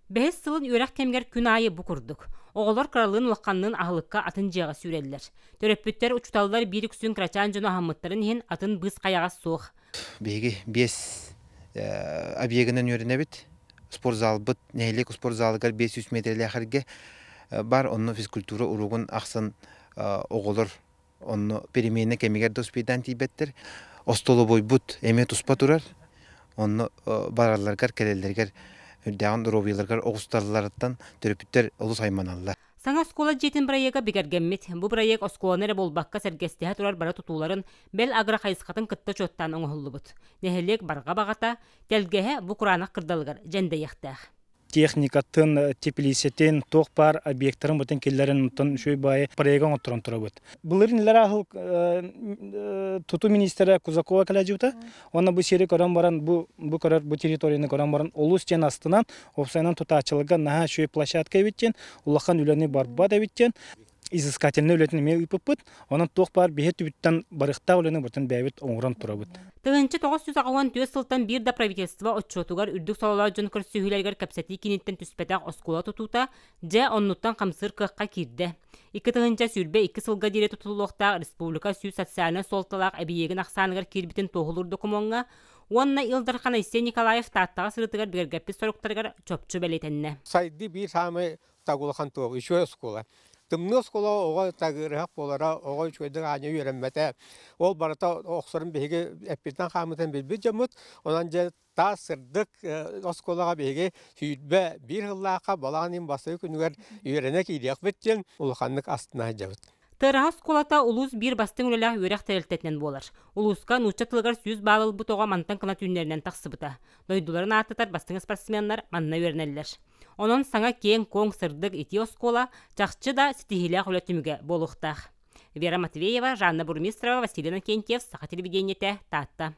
Бэһис сылын үөрэх кэмигэр күн аайы бу курдук. Оҕолор кыралыын-улаханныын аһылыкка атын дьиэҕэ сүүрэллэр. Төрөппүттэр, учууталлар биир үксүн кырачаан дьону аһаммыттарын иһин атын быыс-хайаҕас суох. Биһиги биэс объегынан үөрэнэбит. Спортзалбыт нэһилиэк спортзалыгар 500 миэтэрэлээх эргэ бар, онно физкультура уруогун ахсын оҕолор онно перемена кэмигэр да успейдаан тиийбэттэр. Остолобуойбут эмиэ туспа турар. Онно баралларыгар, кэлэллэригэр үрдээҕин доруобуйаларыгар оҕустаралларыттан төрөппүттэр олус айманаллар. Саҥа оскуола дьиэтин бырайыага бигэргэммит. Бу бырайыак оскуоланы эрэ буолбакка сэргэстэһэ турар бары тутууларын, бэл агрохайысхатын кытта учуоттаан оҥоһуллубут. Нэһилиэк барҕа баҕата, тэлгэһэ бу кураанах кырдалыгар дьэндэйиэхтээх. Техникатын, теплицэтин, туох баар объектарын бутун киллэрин онтон үчүгэй баайы проега оҥотторон турабыт. Былырыын илэр аһыл тутуу министрэ Кузакова кэлээдьибитэ. Уонна бу сири көрөн баран, бу бу көрөр бу территорияны көрөн баран олус диэн астынан, уопсайынан тутааччыларга наһаа үчүгэй площадка эбит диэн, улахан үлэни барбат эбит диэн изыскательнай үлэтин эмиэ ыыппыппыт. Онон туох баар биһи түбүттэн барыхтаах үлэни бутун бэйэбит оҥорон турабыт. 1984 сылтан биир да правительство отчуотугар үрдүк сололоох дьон көрсүһүүлэригэр кэпсэтии киниттэн түспэтэх оскуола тутуута дьэ оннуттан хамсыыр кыахха киирдэ. 2022 сылга диэри тутуллуохтаах республика сүүс социальнай суолталаах эбийиэгин ахсааныгар киирбитин туоһулуур докумуоҥҥа уонна Ил Дархан Айсен Николаев Тааттаҕа сырыытыгар бигэргэппит соруктарыгар чопчу бэлиэтэннэ. Сайды биир саамай тагулахан туох үчүгэй оскуола. Тымныы оскуола оҕо тагыырыһах буолара, оҕо үчүгэйдик аанньа үөрэммэтэ. Ол барыта охсорун биһиги эппитинэн хааммытын билбит дьоммут. Онон дьэ таас сырдык оскуолаҕа биһиги 21 сыллаахха балаҕан ыйын бастакы күнүгэр үөрэнэ киириэхпит диэн улаханнык астына сылдьабыт. Тыараһа оскуолата улуус биир бастыҥ үлэлээх үөрэх тэрилтэтинэн буолар. Улууска нуучча тылыгар 100 баал ылбыт оҕо мантан кына түүннэринэн тахсыбыта. Дойдуларын ааттатар бастыҥ спортсменнар манна үөрэнэллэр. Онон саҥа киэҥ-куоҥ сырдык итии оскуола чахчы да ситиһиилээх үлэ түмүгэ буолуохтаах. Вера Матвеева, Жанна Бурмистрова, Василий Иннокентьев, Саха телевидениетэ, Таатта.